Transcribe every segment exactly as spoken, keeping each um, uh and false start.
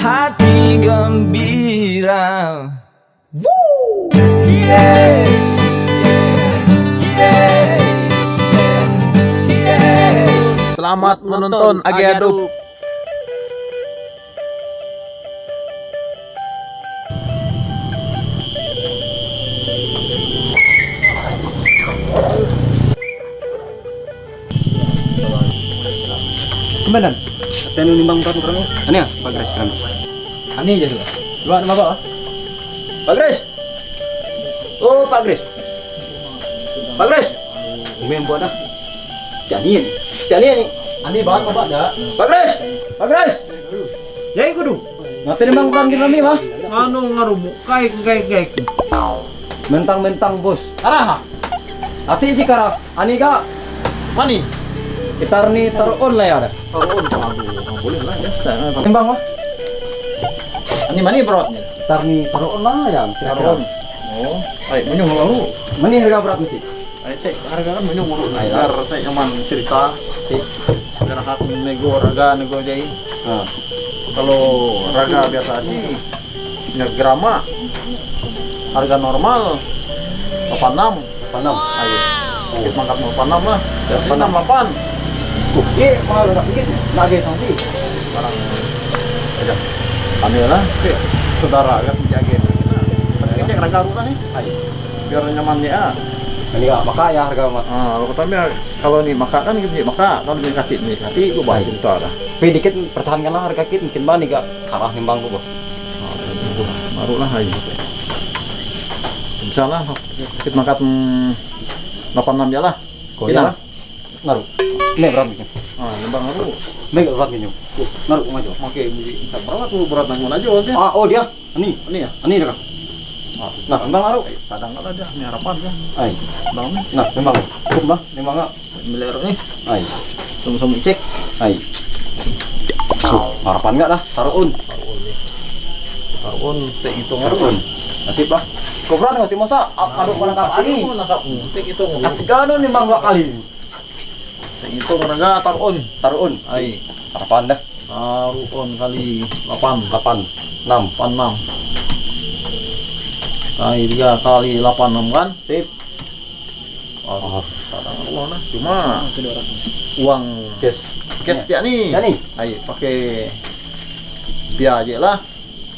Hati gembira. Woo! Yeah! Yeah! Yeah! Yeah! Selamat menonton, Age Adup. Kemana? Tenu nimbang berat kami. Ani ya, Pak Grace kami. Ani aja dulu. Dua nama apa? Pak Grace. Oh, Pak Grace. Pak Grace. Ini yang buat dah. Siapa ni? Siapa ni? Ani bawa apa dah? Pak Grace. Pak Grace. Ya ikut dulu. Ngapain nimbang berat kami, Pak? Nganu ngarumu? Kaik, kaik, kaik. Mentang-mentang bos. Araha. Ati si kara, ani ga? Mani? Itarni taruon lah ya ada. Taruon, aduh, nggak boleh lah ya. Saya Nimbang, Pak. Ani mani beratnya? Itarni taruon lah ya, kira-kira. Taruon. Oh, ay, menyong lalu. Mani harga berat mesti? Ay, cek harga kan menyong lalu. Ay, biar saya nyaman cerita. Cek. Biar hak nego, harga nego aja. Ah. Kalau harga biasa sih, ya, grama, harga normal delapan enam. Delapan enam? Ayo. Oh. Kita mangkat delapan enam lah. Biasa enam delapan. Oh, iya, mahal, Kak. Ini lagi sanksi. Barang. Aja. Kami lah. Oke. Saudara kan jaga. Tapi ini harga rupiah nih. Ayo. Biar nyaman ya. Ini nggak maka ya harga mah. Ah, kalau kata dia, kalau ini maka kan gini maka, kalau ini kaki ini kaki, gua bayar cerita dah. Tapi dikit pertahankanlah harga kit, mungkin bani gak kalah nimbang gua, Bos. Baru lah aja. Insya Allah, kita mangkat, mm, delapan enam ya lah. Kau ya? Naruh. Ini berat bikin. Ah, nembang naruh. Ini berat bikin. Naruh, maju. Oke, bisa berat tuh, berat nanggung aja, oke. Ah, oh dia. Ani. Ani ya? Ani dah. Ah, nah, nembang naruh. Sadang lah dia, ini harapan ya. Ay. Bang ni. Nah, nembang. Cukup lah, nembang ah. Meler ni. Ay. Sama-sama cek. Ay. Harapan enggak dah, taruhun. Taruhun ni. Taruhun, tak hitung taruhun. Nasib lah. Kau berat tengok, masa? Aduh, kau nangkap ani. Kau nangkap, tak hitung. Tapi kau ni memang dua kali. Tak hitung, taruhun. Taruhun. Ay. Harapan dah. Taruhun kali lapan. Lapan. Enam. Lapan enam. Kali tiga kali lapan enam kan? Sip. Oh, sadang Allah nah. Cuma uang cash. Cash tiap ni. Tiap ni. Ay, pakai dia aja lah.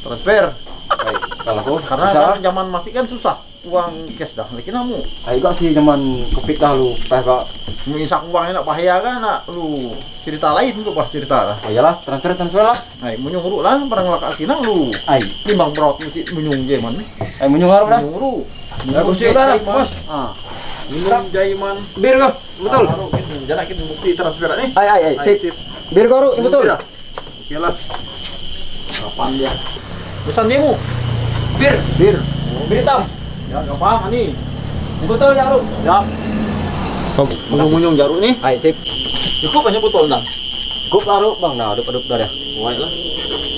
Transfer. Ay, kalau aku karena kan zaman masih kan susah. Uang cash dah, lagi namu. Ay, gak sih zaman covid dah lu, peh gak. Mu insak uang enak bahaya kan, nak lu cerita lain tu, bah, cerita lah. Oh iyalah, transfer, transfer lah. Ay, menyong uruk lah, barang laka kina lu. Ay. Timbang berat mesti menyong je man. Ay, menyong harap dah. Menyong uruk. Aku sih udah lah, Bos. Ah. Minum jaiman. Bir kau, betul. Ah, baru kita, jangan kita bukti transfer ni. Ay, ay, ay, sip. Bir kau, betul. Oke lah. Kapan dia? Pesan dia mu? Bir. Bir. Bir hitam. Ya, gampang ni. Botol jarum. Ya. Munyung-munyung jarum ni. Ay, sip. Cukup hanya botol dah. Cukup lah, Ruk, bang. Nah, aduk-aduk dah, dah. Baik lah.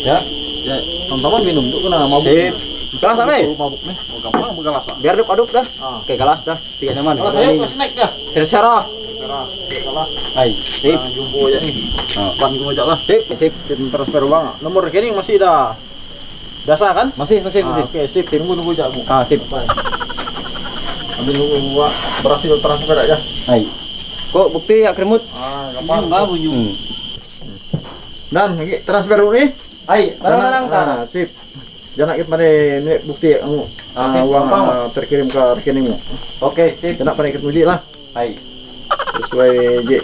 Ya. Ya, teman-teman minum tu kena mabuk. Sip. Gelas apa? Mabuk ni. Oh, gampang bergelas lah. Biar aduk-aduk dah. Ah. Oke, gelas dah. Tiga nyaman. Kalau saya plastik dah. Terserah. Terserah. Salah. Hai, sip. Nah, jumbo aja ni. Ah. Pan jumbo aja lah. Sip, sip. Kita transfer uang. Nomor rekening masih dah. Biasa kan? Masih, masih, ah, masih. Oke, sip. Tunggu, tunggu aja, Bu. Ah, sip. Bye. Ambil dulu uang, berhasil transfer aja. Hai. Kok bukti ya, Kremut? Ah, gampang. Senyum, Bang, senyum. Hmm. Dan lagi transfer dulu ni. Hai, barang-barang. Ah, sip. Jangan kita pada ni bukti kamu. Ah, sip, uang, gampang, ah, terkirim ke rekeningmu. Oke, sip. Kena pada kita uji lah. Hai. Sesuai je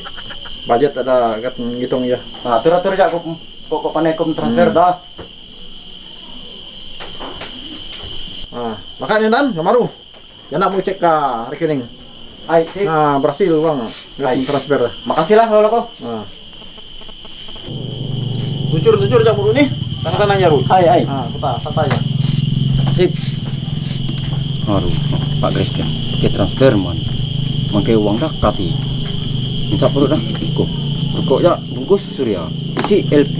budget ada kat ngitung ya. Ah, atur-atur aja aku kok kok panekum transfer dah. Ah, makanya Dan, kemaru. Jangan mau cek ke rekening. Hai, sip. Nah, berhasil uang. Hai. Transfer. Makasih lah kalau kok. Nah. Jujur, jujur, Cak Buru ni. Tangan-tangan ya, Rul. Hai, hai. Ah, kota, kota ya. Sip. Aduh, Pak Grace ya. Ke transfer man. Mangke uang dah kati. Minta perut dah. Iko. Rokok ya, bungkus Surya. Isi L P.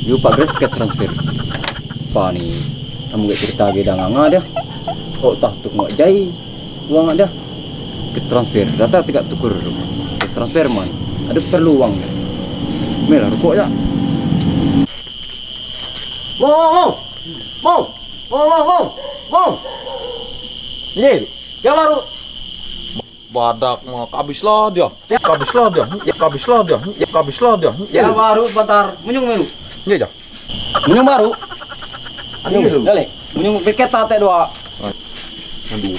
Yo Pak Grace ke transfer. Pani. Kamu gak cerita ke dah nganga dah. Kok tah tu ngok jai. Uang ada. Ke transfer. Data tegak tukur. Ke transfer man. Ada perlu uang. Mel rokok ya. Mo, mo, mo. Mo, mo, mo, mo. Mo. Ye, ya baru. Badak mah kabis lah dia. Kabis lah dia. Kabis lah dia. Kabis lah dia. Ya baru sebentar. Munyung melu. Ye, ya. Munyung baru. Ini lu. Dale. Munyung piket tate dua. Aduh.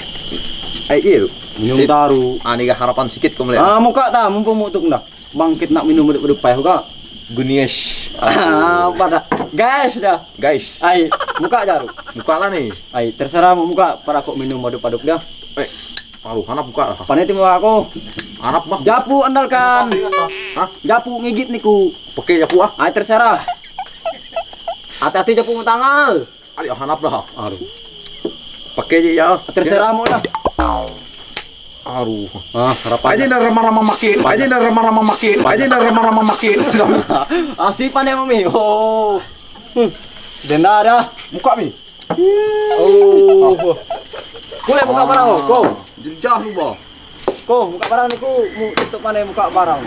Eh, iya lu. Munyung baru. Ah, ini harapan sikit kau melihat. Ah, muka dah, mumpung mutuk dah. Bangkit nak minum beduk-beduk payah kak. Gunies. Ah, pada. Guys dah. Guys. Ai, muka jaru. Muka lah nih. Ai, terserah mau muka para kok minum beduk-beduk dah. Eh, aduh, anak buka lah. Panetin mau aku. Anak mah. Japu andalkan. Hah? Japu ngigit niku. Pakai japu ah. Ai, terserah. Hati-hati japu tangal. Ari, ah, hanap dah. Aduh. Pakai aja ya. Terserah mau dah. Aduh. Ah, harapan. Aja dah rama-rama makin. Aja dah rama-rama makin. Aja dah rama-rama makin. Asik panen mami. Oh. Hmm. Denda ada. Muka mi. Oh. Kule muka barang kau. Jejah lu bah. Ko, muka barang niku, mu tutup mana muka barang.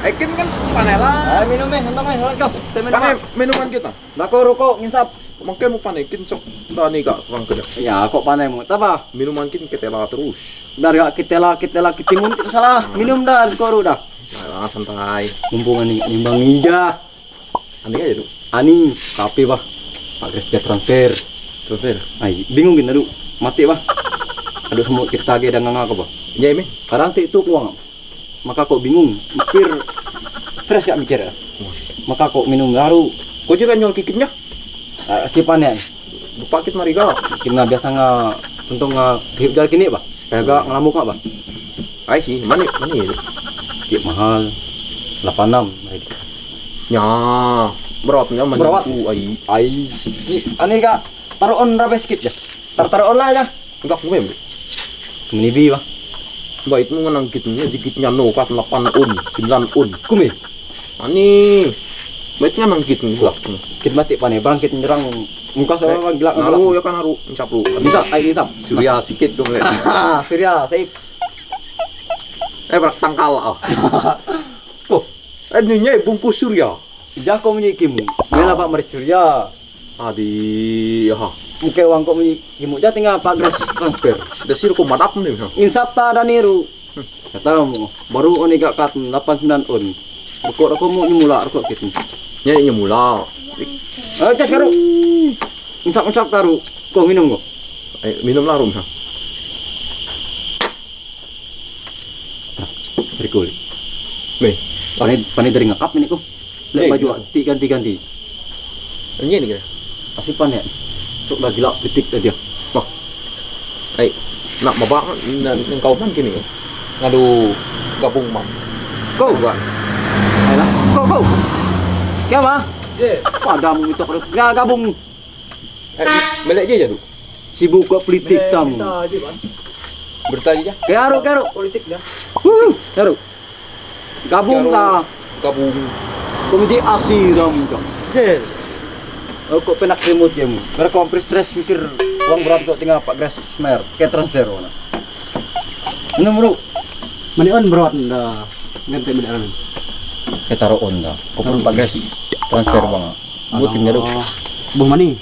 Ekin kan panela. Ayo minum eh, entong eh, let's go. Kita minum. Pane ah. Minuman kita. Dah ko rokok nginsap. Mungkin mau panekin sok dah nih kak bang kerja. Ya, kok panen mu? Tapa? Minuman kita ketela terus. Dah gak ketela ketela ketimun kita salah. Minum dah, let's go dah. Nah, santai. Mumpung ini nimbang ija. Ani aja tuh. Ani, tapi bah, Pak Grace dia transfer. Transfer. Ai, bingung gini aduh, mati bah. Aduh semua cerita aja dah nganga apa bah. Ya ini. Kadang tu itu uang. Maka kok bingung, mikir, stres gak mikir ya. Maka kok minum baru. Kau juga nyol kikitnya? Ah, si panen. Bupakit mariga. Kena biasa nga, tentu nga hidup jalan kini bah. Kayak gak ngelamuk gak bah. Ai sih, mana mana ya? Cik mahal, delapan enam. Nya, beratnya mana? Berat. Ai. Ai, cik, aneh kak. Taruh on rabe sikit ya. Tar taruh on lah ya. Enggak gue. Menibi bah. Baik mu ngenang kitnya dikitnya no kat delapan un, sembilan un. Kumi. Ani. Baik ngenang kitnya. Kit mati pane, barang kit nyerang muka saya orang gila. Naru ya kan naru, insap lu. Bisa, ai insap. Surya sikit dong le. Surya, safe. Eh, berak tangkal ah. Kok? Eh, nyonya bungkus Surya. Jago menyikimu. Mela pak mari Surya. Adi, ha. Muke uang kok menyikimu. Jadi tinggal Pak Grace transfer. Dasir kok madap nih ha. Insap ta ada niru. Katamu, baru on iga kat delapan sembilan on. Rokok rokok mu nyemula rokok kita. Nya nyemula. Ayo cas karu. Insap insap taru. Kau minum kau. Eh, minum lah rum ha. Rikul. Nih. Pane pane dari ngakap ini kau. Lek baju ti ganti-ganti. Ini ni ke? Asipan ya. Tuk dah gila betik dah dia. Wah. Ai, nak mabak nak engkau man kini. Ngadu gabung man. Kau. Bukan. Ayolah. Kau kau. Kau apa? Ye. Padamu itu kalau gabung. Eh, melek je jadu. Sibuk kok politik tam. Berita je. Karo karo. Politik dah. Wuh, karo. Gabung ta. Gabung. Komisi asi ram ka. Jel. Kok penak remote game. Gara kompres stres mikir uang berat kok tinggal Pak Grace mer ke transfer ona. Nomor. Mani on berat dah. Ganti mani on. Kita ro on dah. Kok pun Pak Grace transfer bang. Buat timnya tu. Bung mani.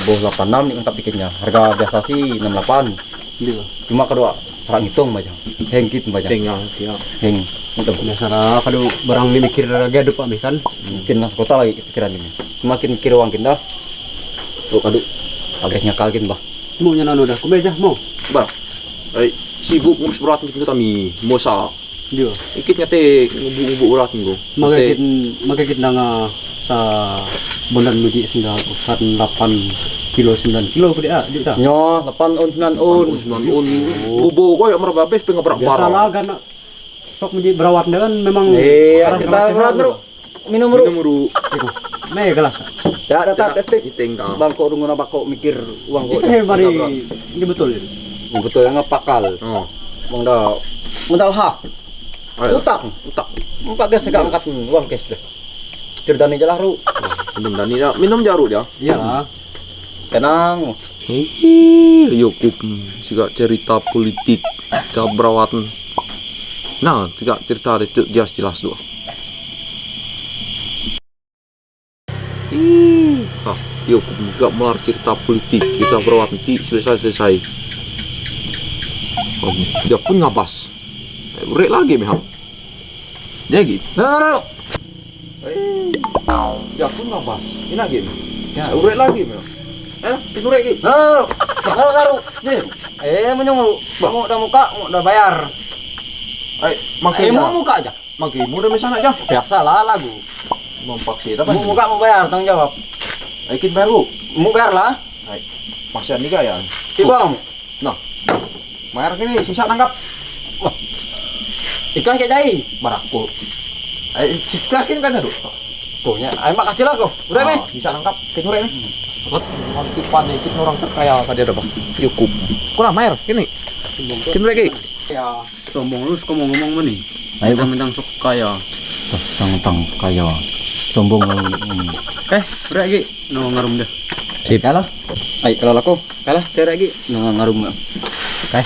Boh delapan enam ni lengkap tiketnya. Harga biasa sih enam delapan. Iya. Cuma kedua serang hitung aja. Hengkit aja. Tinggal dia. Heng. Itu. Biasa lah kalau barang ni mikir harga depan ni kan. Mungkin lah kota lagi pikiran ini. Semakin mikir uang kita. Tuh aduh. Agresnya kalkin bah. Mau nyana udah. Kau aja mau. Bah. Ai sibuk ngurus berat gitu kami. Mosa. Iya. Ikit ngate ngubu-ngubu urat nggo. Magagit magagit nanga sa bondan muji sehingga usahan delapan kilo sembilan kilo gede ah, dik ta. Nyo, delapan on sembilan on. Sembilan on. Bubu ko ya merababeh pengen berak. Biasa lah kan sok muji berawat dengan memang. Iya, kita berawat terus. Minum ru. Minum ru. Itu. Mega lah. Ya datang testik. Iting ka. Bangko runguna bako mikir uang ko. Eh mari ini betul ini. Betul yang pakal. Oh. Mangda modal ha. Utak. Utak. Empat gas agak angkat uang cash deh. Cerdani jalah ru. Minum dani dah. Minum jaru dia. Iyalah. Tenang. Hihi, yuk kup juga cerita politik, keberawatan. Nah, juga cerita itu jelas-jelas doa. Ih, ah, Ia, ku mizga mlar cerita politik, cerita berawat nanti selesai-selesai. Dia pun ngabas. Rek lagi meham. Dia gitu. Nah, nah, nah. Eh, dia pun ngabas. Ini lagi. Ya, urek lagi meham. Eh, ini urek lagi. Nah, nah, nah. Nah, nah, nah. Dia. Eh, menyong lu. Bah. Mau dah muka, mau dah bayar. Ay, makin Eh, mau muka aja. Makin muda misalnya aja. Biasalah lagu. Mau paksa apa? Mau muka, mau bayar, tanggung jawab. Ay, kin baru. Mau bayar lah. Ay, masih ada ya. Tiba kamu. Nah, bayar kini sisa tangkap. Wah. Ikhlas kayak jai. Baraku. Ay, ikhlas kini kan ada. Tuh, ya, ay, makasih lah kau. Udah, ah, meh. Sisa tangkap. Kita udah, meh. Buat nanti panik kita orang terkaya tadi ada, Bang. Cukup. Kurang mayar kini. Kini lagi. Ya, sombong lu suka mau ngomong mana nih? Ayo, Bang. Mentang-mentang sok kaya. Mentang-mentang kaya. Sombong lu. Hmm. Eh, udah lagi. No ngarum dah. Sip. Kalah. Ay, kalau laku. Kalah, tera lagi. No ngarum. Oke.